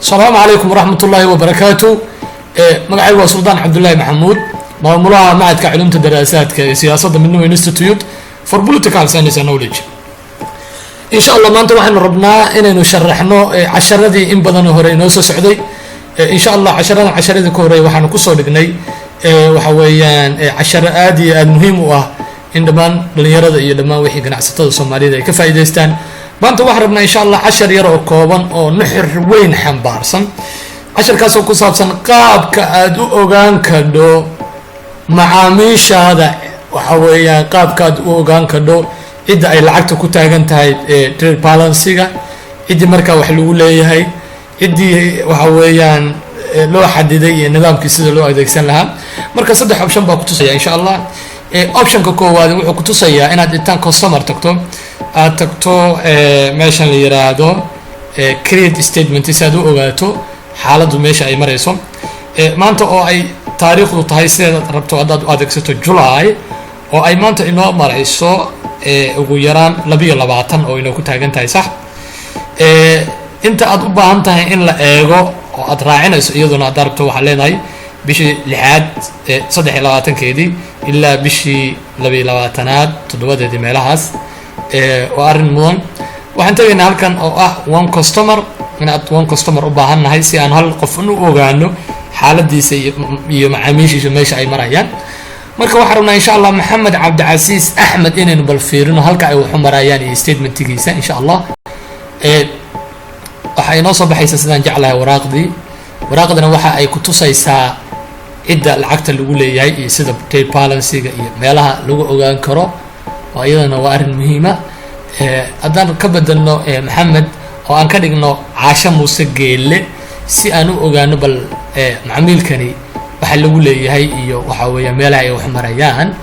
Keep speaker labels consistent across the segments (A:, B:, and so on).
A: Asalaamu calaykum waraxmat ullaahi wabarakaatu. Magacaygu waa Suldaan Cabdullaahi Maxamuud, maamulaha Macadka Culumta Daraasaadka ee Siyaasadda, Midnimo Institute for Political Science and Knowledge. Insha Allah maanta waxaynu rabnaa inaynu sharaxno casharadii in badanoo hore inoo soo socday. Insha Allah casharadan, casharadii ka horey waxaanu kusoo dhignay waxa weeyaan casharo aad iyo aad muhiim u ah in dhammaan dhalinyarada iyo dhammaan wixii ganacsatada Soomaaliyada ay ka faa'iidaystaan. Maanta waxaan rabnaa, insha Allah, cashar yar oo kooban oo nuxur weyn xambaarsan, casharkaasoo ku saabsan qaabka aada u ogaan kadho macaamiishaada, waxa weeyaan qaabka aad u ogaan kadho cidda ay lacagta ku taagan tahay, trade balancega, ciddii markaa wax lagu leeyahay, ciddii waxa weeyaan loo xadiday iyo nidaamkii sida loo adeegsan lahaa. Marka saddex option baa kutusaya, insha Allah. Optionka koowaad wuxuu kutusayaa inaad intaan customer tagto, aad tagto meeshan la yiraahdo create statement, si aad u ogaato xaaladdu meesha ay marayso maanta oo ay taariikhdu tahay sideed rabto haddaad u adeegsato July, oo ay maanta inoo marayso ugu yaraan 22 oo inoo ku taagan tahay. Sax, inta aad u baahan tahay in la eego oo aad raacinayso iyaduna haddaad rabto, waxaad leedahay bishii lixaad 23-keedii ilaa bishii 22aad 7-deedii meelahaas. Waa arrin mudan. Waxaan tegaynaa halkan oo ah one customer, inaad one customer u baahan nahay si aan hal qof u ogaano xaaladiisa iyo macaamiishiisa meesha ay marayaan. Marka waxaan rabnaa, insha Allah, Maxamed Cabdicasiis Axmed inaynu bal fiirino halka ay waxu marayaan iyo statementigiisa, insha Allah. Waxaa inoo soo baxaysa, sidaan jeclahay, waraaqdii. Waraaqdana waxa ay ku tusaysaa cidda lacagta lagu leeyahay iyo sida trade balancega iyo meelaha lagu ogaan karo, oo iyadana waa arrin muhiima. Haddaan ka bedelno Maxamed oo aan ka dhigno Caasho Muuse Geelle, si aan u ogaano bal macmiilkani waxa lagu leeyahay iyo waxa weeya meelaha ay wax marayaan.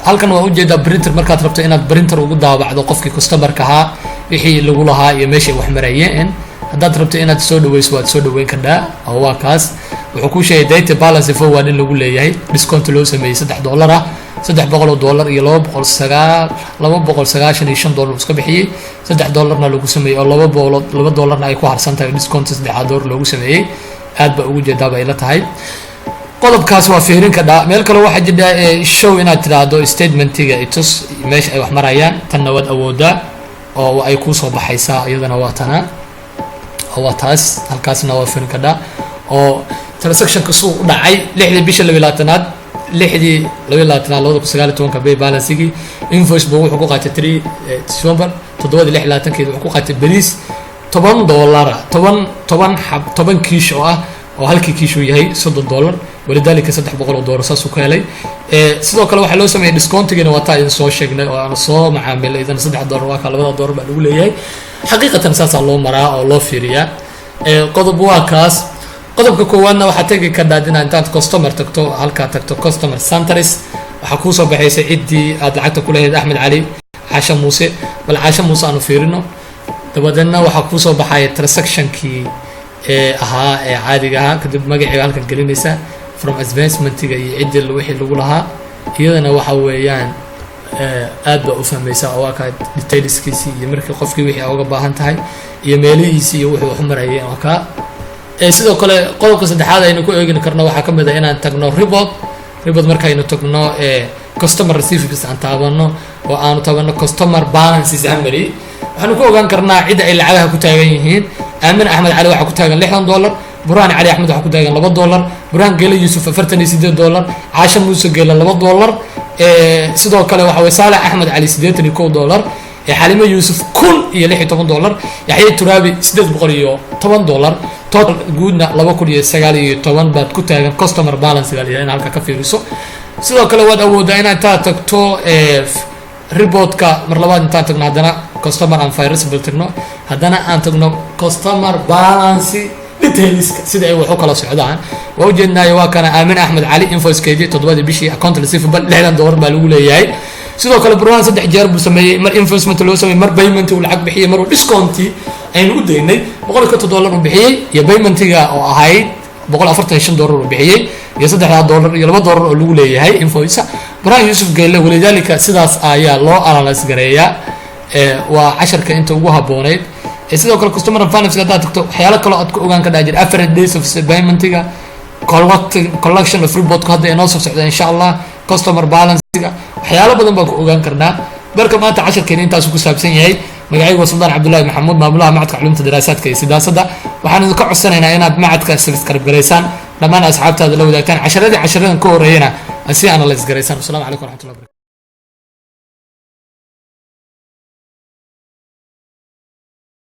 A: Halkan waa ujeedaa printer, markaad rabto inaad printer ugu daabacdo qofkii customerka ahaa wixii lagu lahaa iyo meeshay wax marayeen. Haddaad rabto inaad soo dhaweyso, waad soo dhaweyn kardhaa, oo waa kaas. Wuxuu kuu sheegay data balance forward in lagu leeyahay, discount loo sameeyey $3 ah, $300 iyo laba boqol sagaal $295 iska bixiyey, $3-na lagu sameeyey oo $2-na ay ku harsan tahay, discount saddexaad dollar loogu sameeyey. Aad baa ugu jeedaa bay la tahay. Qodobkaas waa fiirin kadhaa. Meel kale waxaa jira show, inaad tidhaahdo statementiga itus meesha ay wax marayaan. Tanna waad awoodaa oo ay kuusoo baxaysaa iyadana, waa tana oo waa taas. Halkaasna waa fiirin kadhaa oo transactionka suu u dhacay 6-dii bisha 22aad, 6-dii 22aad 2019-ka. Pay balancegii invoice buu wuxuu ku qaatay 3 December, 7-dii 26-keedi wuxuu ku qaatay beriis $10-a, toban toban xab, 10 kiish oo ah, oo halkii kiish uu yahay $30, walidaalika $300 saasuu ka helay. Sidoo kale waxaa loo sameeyey discountigina, waa taa idin soo sheegnay oo aan soo macaamilay idan $3, waa kaa labada dollar baa lagu leeyahay. Xaqiiqatan saasaa loo maraa oo loo fiiriyaa. Qodob waa kaas. Qodobka koowaadna waxaad tegi kadhaa inaad intaad customer tagto, halkaa tagto customer centers, waxaa kuusoo baxaysa ciddii aad lacagta ku lahayd, Axmed Cali, Caasha Muuse. Bal Caasha Muuse aanu fiirino. Dabadeedna waxaa kuusoo baxaya transactionkii ee ahaa ee caadiga ahaa. Kadib magaciiba halkan gelinaysa, from advancementiga iyo ciddii wixii lagu lahaa. Iyadana waxa weeyaan aad baa u fahmaysaa oo waa kaa detailskiisii iyo markii qofkii wixii aa uga baahan tahay iyo meelihiisii iyo wuxuu waxu marayay, waa kaa. Sidoo kale qodobka saddexaad aynu ku eegi karno waxaa ka mid ah inaan tagno report. Report markaynu tagno, customer receivables aan taabano oo aanu taabano customer balance summary, waxaanu ku ogaan karnaa cidda ay lacagaha ku taagan yihiin. Aamin Axmed Cali waxaa ku taagan $60, Burhaan Cali Axmed waxaa ku taagan $2, Burhaan Geele Yuusuf $48, Caasha Muuse Geele $2. Sidoo kale waxa weye Saalex Axmed Cali $81, Xalimo Yuusuf $1,016, Yaxye Turaabi $810. Total guudna 2,019 baad ku taagan. Customer balance baa la yidhaha in halka ka fiiriso. Sidoo kale waad awoodaa inaad intaad tagto reportka mar labaad, intaan tagno haddana customer and receivable tagno, haddana aan tagno customer balance detailska, sida ay wax u kala socdaan waa ujeednaayo. Waa kana Aamin Axmed Cali invoicekeedii 7-dii bishii, account receivable $60 baa lagu leeyahay. Sidoo kale Burhaan saddex jeer buu sameeyey: mar invoicement loo sameeyey, mar payment uu lacag bixiyey, mar uu discounti aynu u daynay $150 uu bixiyey, iyo paymentiga oo ahayd $145 uu bixiyey, iyo saddexdaa dollar iyo $2 oo lagu leeyahay invoice. Burhaan Yuusuf Geelle walidaalika sidaas ayaa loo analyse gareeyaa. Waa casharka inta ugu habbooneyd. Sidoo kale customer and finance haddaad tagto, waxyaalo kaloo aad ku ogaan ka dhaa jira, average days of paymentiga, collection of reportku hadda inoo soo socda, insha Allah, customer balancega, waxyaalo badan baan ku ogaan karnaa. Marka maanta casharkeena intaasu ku saabsan yahay. Magacaygu waa Suldaan Cabdullahi Maxamuud, maamulaha Macadka Culumta Daraasaadka iyo Sidaasadda. Waxaan idinka codsanaynaa inaad macadka subscribe garaysaan, dhammaan asxaabtaada la wadaagtaan, casharadii casharadan ka horeeyana si analyse garaysaan. Wasalamu calaykum waraxmatullahi barakatu.